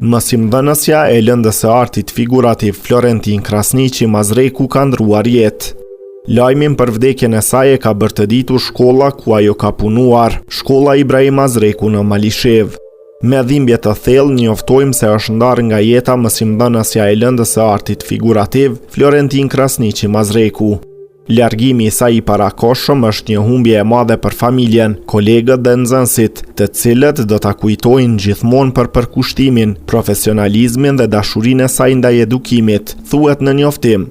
Mësimdhënësja e lëndës së artit figurativ Florentinë Krasniqi Mazreku ka ndërruar jetë. Lajmin për vdekjen e saj e ka bërë të ditur shkolla ku ajo ka punuar, shkolla Ibrahim Mazreku në Malishevë. Me dhimbje të thellë njoftojmë se është ndarë nga jeta mësimdhënësja e lëndës së artit figurativ, Florentinë Krasniqi Mazreku. Largimi i saj i parakohshëm është një humbje e madhe për familjen, kolegët dhe nxënësit, të cilët do ta kujtojnë gjithmonë për përkushtimin, profesionalizmin dhe dashurinë e saj ndaj edukimit, thuhet në njoftim.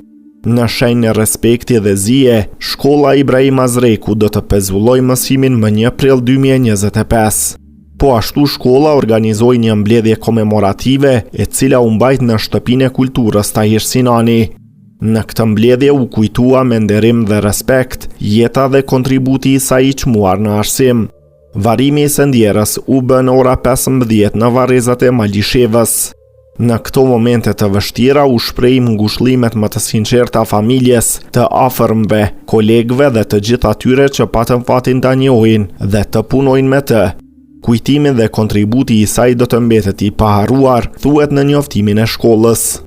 Në shenjë respekti dhe zie, shkolla Ibrahim Mazreku do të pezullojë mësimin më 1 prill 2025. Po ashtu shkolla organizoi një mbledhje komemorative, e cila u mbajt në Shtëpinë e Kulturës Tahir Sinani. Në këtë mbledhje u kujtua me nderim dhe respekt jeta dhe kontributi i saj i çmuar në arsim. Varrimi i së ndjerës u bë në ora 15 në varrezat e Malishevës. Në këto momente të vështira u shprehim ngushëllimet më të sinqerta familjes, të afërmve, kolegëve dhe të gjithë atyre që patën fatin ta njohin dhe të punojnë me të. Kujtimi dhe kontributi i saj do të mbetet i paharruar, thuhet në njoftimin e shkollës.